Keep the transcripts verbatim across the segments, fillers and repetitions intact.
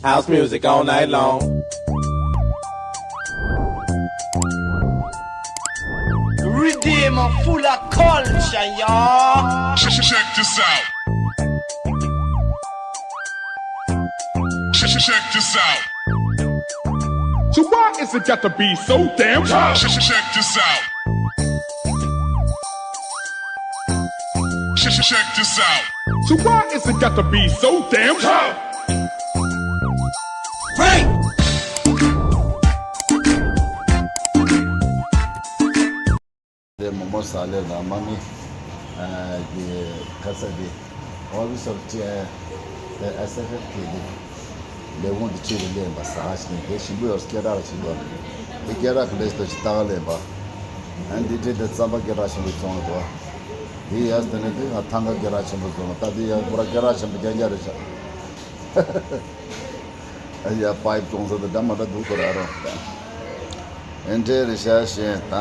House music all night long. Redeem full of culture, y'all. Check, check this out. Check, check this out. So why is it got to be so damn tough? Check, check this out. Check, check this out. So why is it got to be so damn tough? Break! དེ་མོ་མོ་ས་ལེ་དང་མ་མི་གི་ཁ་ས་དེ་ཨོ་བི་སོར་ཅེ་དེ་ཨེ་སི་ཨེཕ་ཨེཕ་ཀི་དེ་ལས་ཁུངས་དེ་ཁྲིད་དེ་ལེན་པ་ས་ཞིག་ནས་དེ་ཞིམ་པོ་ཡོད་སྐད་གྲགས་ཞིག་འདུག་དེ་སྐད་གྲགས་ག་འདྲ་ཞིག་འདུག་ཅིག་ལྟ་ག་ལེན་པ། ཨ་འདི་འདྲའི་དེ་རྩམ་པ་སྐད་གྲགས་ཆེན་པོ་བཙོང་འདུག་དེ་ཡས་དེ་ནས་དེ་ང་ཐང་ག་སྐད་གྲགས་ཆེན་པོ་བཙོང་ད་དེ་ཡས་པུ་ར་སྐད་གྲགས་ཆེན་པོ་རྐྱང་རྐྱང་རེད་ཤག་ཨ་ཡ་པའིབ་བཙོང་ས་དེ་འདྲ་མ་འདྲ་འདུག་དོ་ར་རོ། ཨེ་འདྲའི་རེད་ཤག་ཤེས་ད།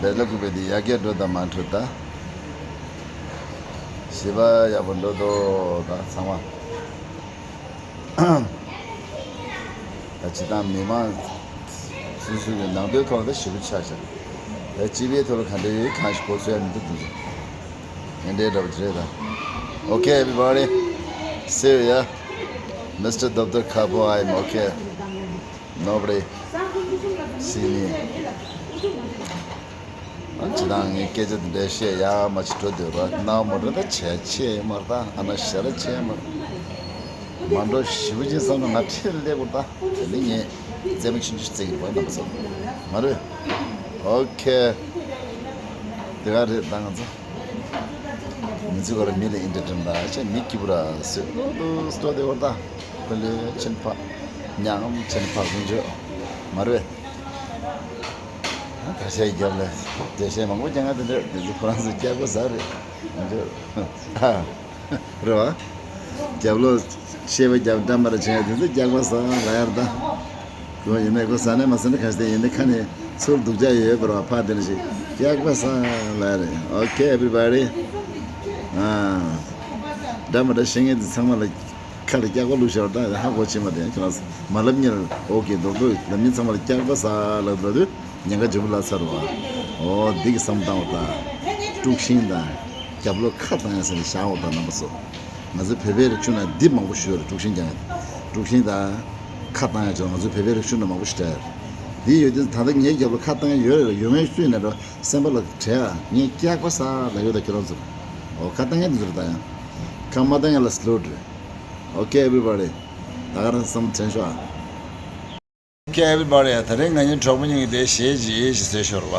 བེ་ལ་ཀུ་བེ་དེ་ཡ་གེ་འགྲོ་ད་མ་འགྲོ་ད། ཞི་བ་ཡག་པོ་འགྲོ་དོ་ད་ཚང་མ། ད་ཇི་ལྟར་མི་མང་སོ་སོ་གི་ནང་དོན་ཐོག་ལ་ཞི་བ་ཆགས་ཤག་ད་སྤྱི་པའི་ཐོག་ལ་ག་འདྲ་ཡོད་གང་ཞིག་གོ་ཚོད་ཡ་མི་འདུག་འདུག་ཟེར། ཨེ་འདྲའི་འདྲ་པོ་དེ་རེད་ད། Okay, everybody. See you, yeah. Mister Doctor Khapo, I'm okay. Nobody see me. ཨ་ཅི་དང་ངས་སྐད་ཆ་དེ་འདྲ་བཤད་ཡག་མ་ཅིག་འགྲོ་འདོད་ར་ན་མོ་འགྲོ་ད་བྱས་ཆེ་མར་ད་ཨ་ན་ཞེ་ར་ཆེ་མར་མ་འགྲོ་ཞི་བ་ཅན་བསམ་ན་ང་ཁྲིད་ལས་པོ་ད་དེ་ནི་ངས་རྩེད་མོ་ཆུང་ཆུང་རྩེད་ཀྱི་རེད་པ་ན་མ་སོ་མ་རེད། ཨོ་ཁེ། དེ་ག་རེད་ད་ང་ཚོ། མི་ཚེ་ག་རེ་མི་ལ་ཨིན་ཏར་ཏེན་ལ་ཆེ་མི་སྐྱིད་པོ་ར་སེ་སྟོ་སྟོ་སྟོ་དེ་བར་ད་ཁོ་ལེ་ཆེན་ཕ་ཉང་ཆེན་ཕ་ཀུན་ཇོ་མ་རེད། ཁ་ཤས་རྒྱབ་ལ་དེ་ཤེས་མང་པོ་ཀྱང་ང་དེ་འདྲ་དེ་ཚོ་ཁོ་རང་ཚོ་སྐྱག་པ་ཟ་རེད་ཀུན་ཇོ་ཨ། རེད་བ། རྒྱབ་ལོགས་ཤེས་པ་རྒྱབ་འགྲམ་པར་བྱས་དེ་ཚོ་སྐྱག་པ་ཟ་ལ་ཡར་ད། ཁོ་ཡིན་ནའི་ཁོ་ཟ་ནས་མ་ཟ་ན་ག་ཤེད་ཡིན་ནའི་ཁ་ནས་ཚུར་སྡུག་ཅག་ཡོད་པར་བ་ཕ་དེ་ནས་ཞིག་སྐྱག་པ་ཟ་ལ་རེད། Okay, everybody. ཨ། འདྲ་མ་འདྲ་ཤེས་མཁན་དེ་ཚང་མ་ལ་ཁ་ལ་སྐྱག་པ་བླུགས་ཤོར་ད་ཧ་གོ་ཆེ་མ་དེ་ཁྱོད་རང་མ་ལབ་ཉེར་ཨོ་ཀེ་རྡོག་རྡོག་ལབ་མཁན་ཚང་མ་ལ་སྐྱག་པ་ཟ་ལབ་འགྲོ་དུས། ཉེན་ཁ་ལྗིད་པོ་ལ་ཚར་བ། འོ་འདི་གི་བསམ་བཏང་བ་དང་། དཀྲུག་ཤིང་དང་། རྒྱབ་ལོགས་ཁ་བཏང་ཡ་ཟེར་ནས་བཞག་འོ་དང་རྣམ་པ་ཚོ། ང་ཚོའི་བོད་པའི་རིག་གཞུང་ནང་འདི་མང་པོ་ཞུ་ཡོད་རེད། དཀྲུག་ཤིང་རྒྱག་ཡ། དཀྲུག་ཤིང་དང་། ཁ་བཏང་ཡ་ཅོ་ང་ཚོའི་བོད་པའི་རིག་གཞུང་ནང་མང་པོ་ཞིག་བྲལ་ཡོད། འདི་ཡོད་དུས་ད་ལྟ་ངའི་རྒྱབ་ལོགས་ཁ་བཏང་ཡ་ཡོད་རེད་ཡོད་ངའི་སུས་ན་རོ་སེམས་པ་ལ་བྲལ་ཡ་ངས་སྐྱག་པ་ཟ་ལ་ཡོད་ད་ཁྱེད་རང་ཚོ། འོ་ཁ་བཏང་ཡ་འདི་ཚོ་རེད་ད་ཡང་། ཁ་མ་བཏང་ཡ་ལ་སློ་རེད། Okay, everybody. ད་ག་རང་བསམ་དྲན་ཤོག་ཨ། Okay, everybody, དེ་རིང་ང་གཉིས་གྲོགས་པོ་གཉིས་ཀྱིས་དེ་གཞས་ཅིག་ཡིད་ཆེས་བཟོས་ཤོར་བ།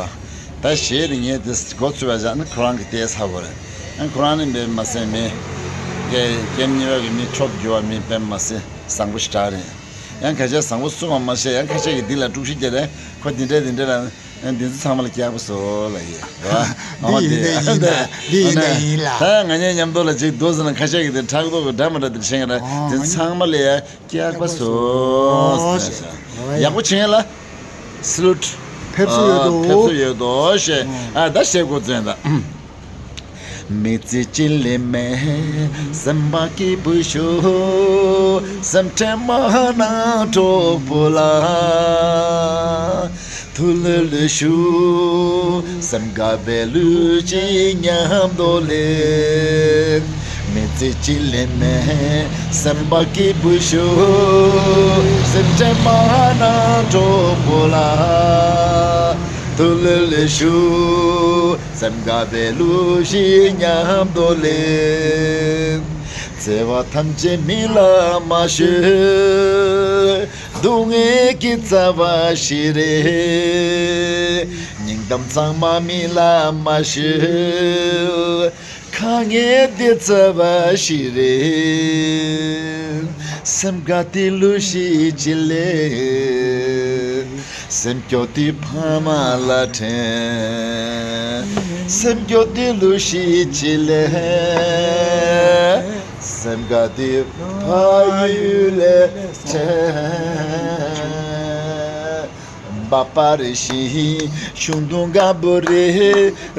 ད་གཞས་དེ་ངས་དེ་འགོ་ཚུགས་པ་བཞག་ན་ཁོ་རང་གིས་དེ་ཚར་བ་རེད། ཡང་ཁོ་རང་ནི་འབད་མ་ཟད་མི། སྐད་སྐད་གཉིས་པ་གི་མི་འཕྲོ་བརྒྱུད་པ་མི་འབད་མ་ཟད་བཟང་པོ་ཞེ་དྲག་རེད། ཡང་ཁ་ཤས་བཟང་པོ་གསུང་བ་མ་ཤེས་ཡང་ཁ་ཤས་ཀྱིས་འདི་ལ་དཀྲུག་ཤིང་རྒྱག་ནས་ཁོ་འདི་འདྲ་འདི་འདྲ་ལ་ཡང་འདི་ཚོ་ཚང་མ་ལ་སྐྱག་པ་ཟོ་ལ་ཡིན། འདི་ཡིན་ན་ཡིན་ད་འདི་ཡིན་ན་ཡིན་ལ། ད་ང་གཉིས་མཉམ་དུ་ལ་ཅིག་འདུག་ཟེར་ན་ཁ་ཤས་ཀྱིས་དེ་ཕྲག་དོག་གི་འདྲ་མ་འདྲ་དེ་བྱེད་ཀྱི་རེད། དེ་ཚང་མ་ལ་ཡ། སྐྱག་པ་ཟོས། ཡག་པོ་བྱས་ལ། སླུད། ཕེབས་བསུ་ཡོད་དོ། ཕེབས་བསུ་ཡོད་དོ་ཞེས། ཨ་ད་ཞེས་གོ་བཙན་ད། མི་ཚེ་གཅིག་ལས་མེད་སེམས་པ་སྐྱིད་པོ་ཤོག་སེམས་ཁྲལ་མ་གནང་གྲོགས་པོ་ལ། ཐུགས་ལྷོད་ལྷོད་ཞུ། སེམས་དགའ་བའི་ལུས་ཀྱི་ཉམས་རྟོགས་ལས། མི་ཚེ་གཅིག་ལས་མེད་སེམས་པ་སྐྱིད་པོ་ཞུ། སེམས་ཁྲལ་མ་གནང་གྲོགས་པོ་ལ། ཐུགས་ལྷོད་ལྷོད་ཞུ། སེམས་དགའ་བའི་ལུས་ཀྱི་ཉམས་རྟོགས་ལས། བརྩེ་བ་ཐམས་ཅད་མི་ལ་མ་ཤོད། སྡུག་བསྔལ་གྱི་རྩ་བ་ཞིག་རེད། སྙིང་གཏམ་ཚང་མ་མི་ལ་མ་ཤོད། དཀའ་ངལ་འདི་རྩ་བ་ཞིག་རེད། སེམས་དགའ་དེ་ལུས་ཤིག་ཅི་ལས། སེམས་སྐྱོ་དེ་ཕ་མ་ལ་དྲན། སེམས་སྐྱོ་དེ་ལུས་ཤིག་ཅི་ལས། སེམས་དགའ་དེ་ཕ་ཡུལ་ལ་དྲན། པ་པ་རེ་ཤི་ཤུང་དུང་ག་བུ་རེ་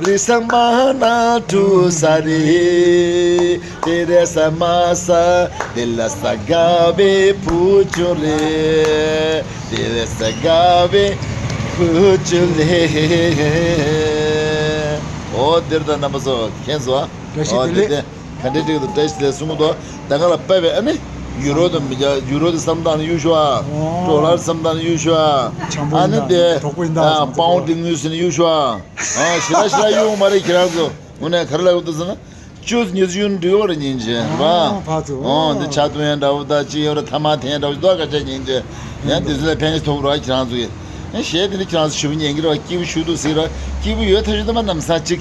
རི་ས་མ་ན་ཏུ་ས་རེ་ཏེ་རེ་ས་མ་ས་ཏེ་ལ་ས་ག་བེ་བུ་ཅུ་རེ་ཏེ་རེ་ས་ག་བེ་བུ་ཅུ་ལེ། ཨོ་དེར་ད་རྣམ་པ་ཚོ་མཁྱེན་སོང་ཨ། བཀྲ་ཤིས་ཨོ་བདེ་དེ་ལེགས། དེ་ག་འདྲེ་ཏིག་ཏུ་བཀྲ་ཤིས་བདེ་ལེགས་གསུང་གི་འདུག་ད་ག་ལ་པ་བས་ཨ་ནི་ཡུ་རོ་དང་མི་རྒྱ་ཡུ་རོ་དེ་བསམ་སྟངས་ནི་གཡུག་ཤོག་ཨ། ཨོ། ཌོ་ལར་བསམ་སྟངས་ནི་གཡུག་ཤོག་ཨ། འཇམ་པོ་ཨ་ཡིན་ནི་ད་དེ་གྲོགས་པོ་ཡིན་ད་ཨ་བསམ་པའོན་ཌི་དངུལ་ཟེར་ནི་གཡུག་ཤོག་ཨ། ཨ་ཞི་ལ་ཞི་ལ་གཡུག་མ་རེད་ཁྱེད་རང་ཚོ། དངོས་གནས་ག་རེ་ལབ་ཀྱི་འདུག་ཟེར་ན། བཅུ་ཉི་ཤུ་འགྲིག་པ་རེད་ཉིན་བྱེད་རེད་པ། ཨ་ཕར་ཚུར་ཨོ་འདི་ཆ་ཐུང་ཡང་འདྲ་བོ་ད་ཅི་ཡོད་རེད་ཐ་མག་འཐེན་ཡང་འདྲ་བོ་ཞིག་འདུག་ག་ཆ་ཉིན་བྱེད། ཡང་དེ་ཚོ་ལ་ཕན་གྱི་ཐོགས་རོགས་ཁྱེད་རང་ཚོ་གིས། ཨ་གཞས་དེ་ནི་ཁྱེད་རང་ཚོ་ཞུ་བ་ཉན་གྱི་རེད་པ། སྐྱིད་པོ་ཞུ་འདུག་ཟེར་ར་སྐྱིད་པོ་ཡོད་ཐག་ཆོད་དུ་མ་ནམ་སང་ཅིག་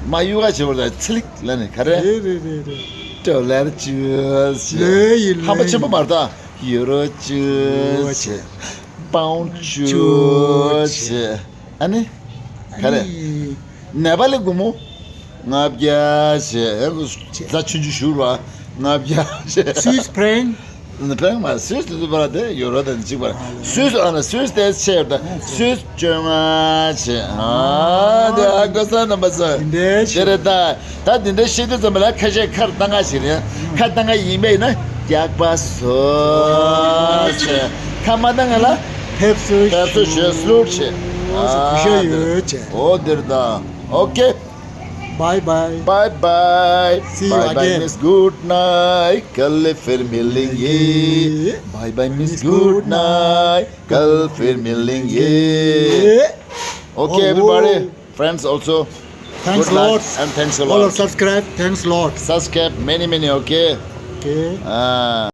མ་གཡུག་ག་བྱེད་པར་ད་ཚི་ལིག་ལ་ནི་ག་རེ། རེད་རེད་རེད་རེད། ཌོ་ལར་བཅུ་བྱེད། ལོས་ཡིན་ཧམ་པ་ལོས་ཆེན་པོ་ཡིན། མ་རེད་ད། ཡུ་རོ་བཅུ་བྱེད། པའོན་ཌི་བཅུ་བྱེད། ཨ་ནི། ག་རེ། ནེ་པ་ལི་སྒོར་མོ། ལྔ་བརྒྱ་བྱེད། ད་ཆུང་ཆུང་ཞུ་ར། ལྔ་བརྒྱ་བྱེད། སུད་སི་ཕྲེང་། ཕྲེང་མ་སུད་སི་དུ་པ་དེ་ཡོ་རོ་དང་གཅིག་པ། སུད་སི་ཨ་ན་སུད་སི་དེ་ཆེ་བ་དང་སུད་སི་བཅོ་ལྔ་བྱེད། ཨ་དེ་ཨ་ཀོ་ས་རྣམ་པ་ཚོ། དེ་འདྲའི་ཆེ། རེད་ད། ད་དེ་འདྲའི་ཤེས་དུས་ཙམ་པ་ལ་ཁ་ཤས་ཁར་བཏང་ག་ཞིག་རེད། ཁ་བཏང་ག་ཡིན་པས་ན་རྒྱག་པ་བཟོ་བྱེད། ཁ་མ་བཏང་ག་ལ་ཕེབས་བསུ་ཕེབས་བསུ་ཞུ་སློབ་བྱེད། ཨོ་ཨ་གུས་ཞབས་ཡོད་བྱེད། ཨོ་དེར་ད། ཨོ་ཀེ། Bye bye. Bye bye. See you again. Bye bye, miss. Good night. कल फिर मिलेंगे। Bye bye, miss. Good night. कल फिर मिलेंगे। Okay, everybody. Friends also. Thanks a lot. And thanks a lot. All of subscribe. Thanks a lot. Subscribe many, many, okay? Okay. Ah.